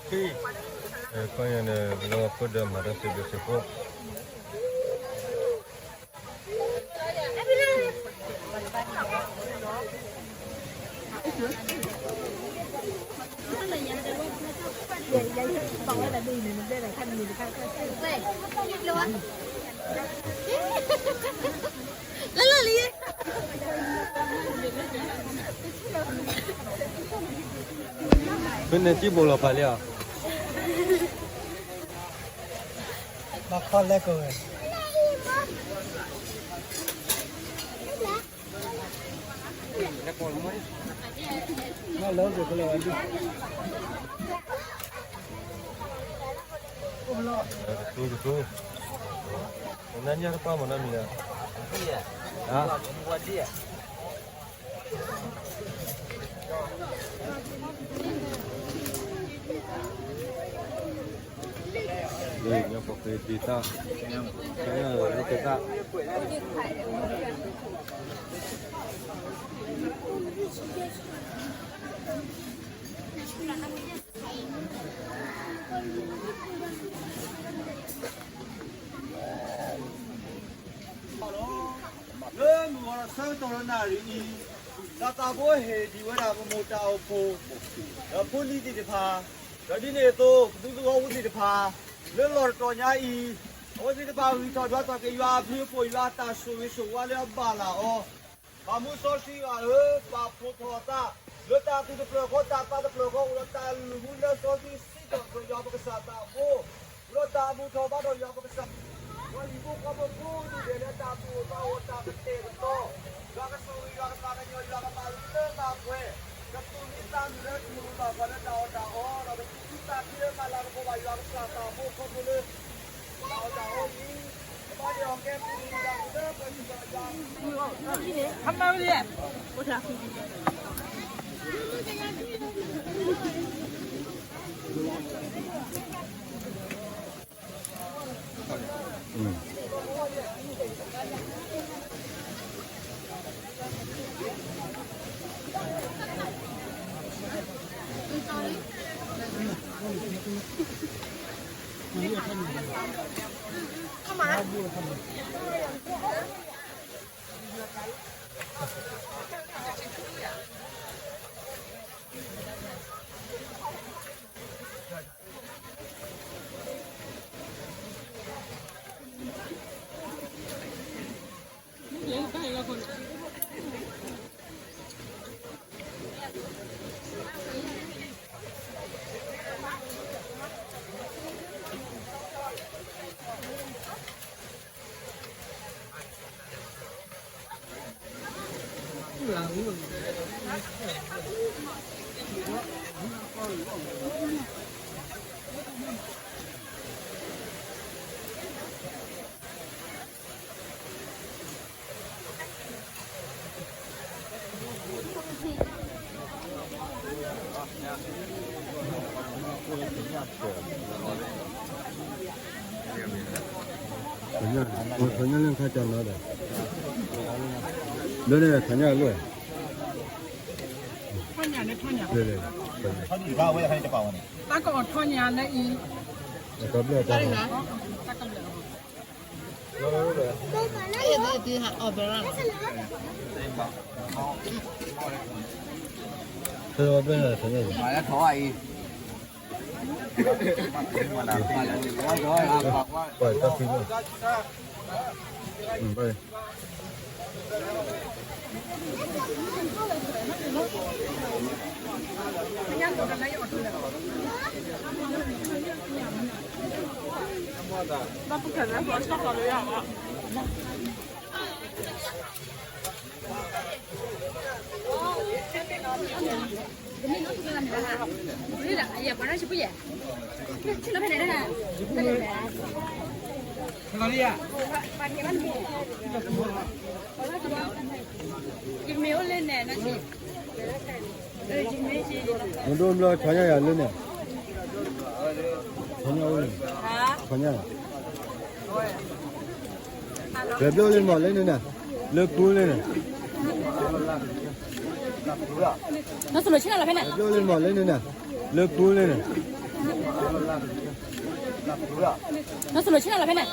ခီယၤန့ၣ် လီၤဖိဒီးမၤတၢ်စံးဘျုးစံးဖှိၣ် လၢလၢလံ ဖဲန့ၣ်ကံၢ်ဘိလီၤပာ်လံဧါ ဘၣ်ခီလဲၣ်ကဝဲ ကထူကထူ နညၣ်တပၣ်မၤနီတမံၤဧါ လၢညါပှၤက့ၤတၢ် လၢကတၢ် လၢမုၢ်ဂီၤဒီးဆၢကတီၢ်လၢနၣ်ရံၣ်အံၤ, တၢ်သးဖိဟ့ၣ်ဒံးဝဲဒၣ်ပမိၢ်တၢ်အိၣ်ဖှိၣ်, ဒီးဖိလံၤသ့ၣ်တဖၣ်, ဒီးဒ်န့ၣ်အသိး ပသုသဝီဖိသ့ၣ်တဖၣ်, လၢလီၢ်တတီၤညါအံၤ, အဝဲသ့ၣ်တဖၣ်ဂံၢ်ထီၣ်ဒွးထီၣ်က့ၤယွၤအဘျုးအဖှိၣ် ယွၤအတၢ်ဆိၣ်ဂ့ၤဆိၣ်ဝါလၢအဘၣ်လၢအီၤ, ပာ်မူစီဆှံယွၤဧၢ, ပာ်ဖှိၣ်ထီၣ်အသး, လၢတၢ်သူၣ်တဖျၢၣ်ဃီ တၢ်သးတဖျၢၣ်ဃီ အိၣ်ဒီးတၢ်လုၢ်မူလၢစီဆှံစံးထီၣ်ပတြၢၤယွၤပကစၢ်သးဘိ, အိၣ်ဒီးတၢ်ဘူၣ်ထီၣ်ဘါထီၣ်ယွၤပကစၢ်, ပှၤဟံၣ်ဖိဃီဖိကိးဒူၣ်ဒဲးလၢတၢ်သူၣ်အိၣ်သးအိၣ်တၢ်ကတဲာ်ကတီၤ, ယွၤကဆိၣ်ဂ့ၤယွၤကသးကညီၤ ယွၤကမၤလၢဘၣ်ပှဲၤ, ကသူၣ်မံသးမုာ်လၢထူၣ်လီၢ်ပှၤလၢတၢ်အီၣ်တၢ်အီ ဒီးကသူၣ်မံသးမုာ်လၢမၤလၤကပီၤဘၣ်ယွၤကစၢ်သးဘိခီဖျိလၢ တၢ်အီၣ်တၢ်အီအံၤ, ကဘၣ်န့ၢ်အီၣ်ကဲပူၤလၢပှဲၤစ့ၢ်ကီးယွၤ ထီၣ်ညၣ်လၢခါကၢ်နီဒီး, လၢန့ၣ်ထီၣ်ညၣ်လၢ, ထီၣ်ညၣ်န့ၣ်ထီၣ်ညၣ်, တၢ်ကအီၣ်ထီၣ်ညၣ်လၢအံၤ, တၢ်ကဘျၢၣ်တၢ်, တၢ်ကဘျၢၣ်, ပှၤတၢ်ဖံးဘၣ်, မ့ၢ်ဒိၣ်ဘျီထီၣ်ညၣ်ယၤလၢန့ၣ်, ထီၣ်ညၣ်အိၣ်န့ၣ်, ထီၣ်ညၣ်, ဘျီၣ်လၢမ့ၢ်လၢန့ၣ်န့ၣ်, လၢပူၤလၢန့ၣ်, ဘျီၣ်လၢမ့ၢ်လၢန့ၣ်န့ၣ်, လၢပူၤလၢန့ၣ်, နစလိးဆ့ၣ်နီၤလီၤဖဲန့ၣ်.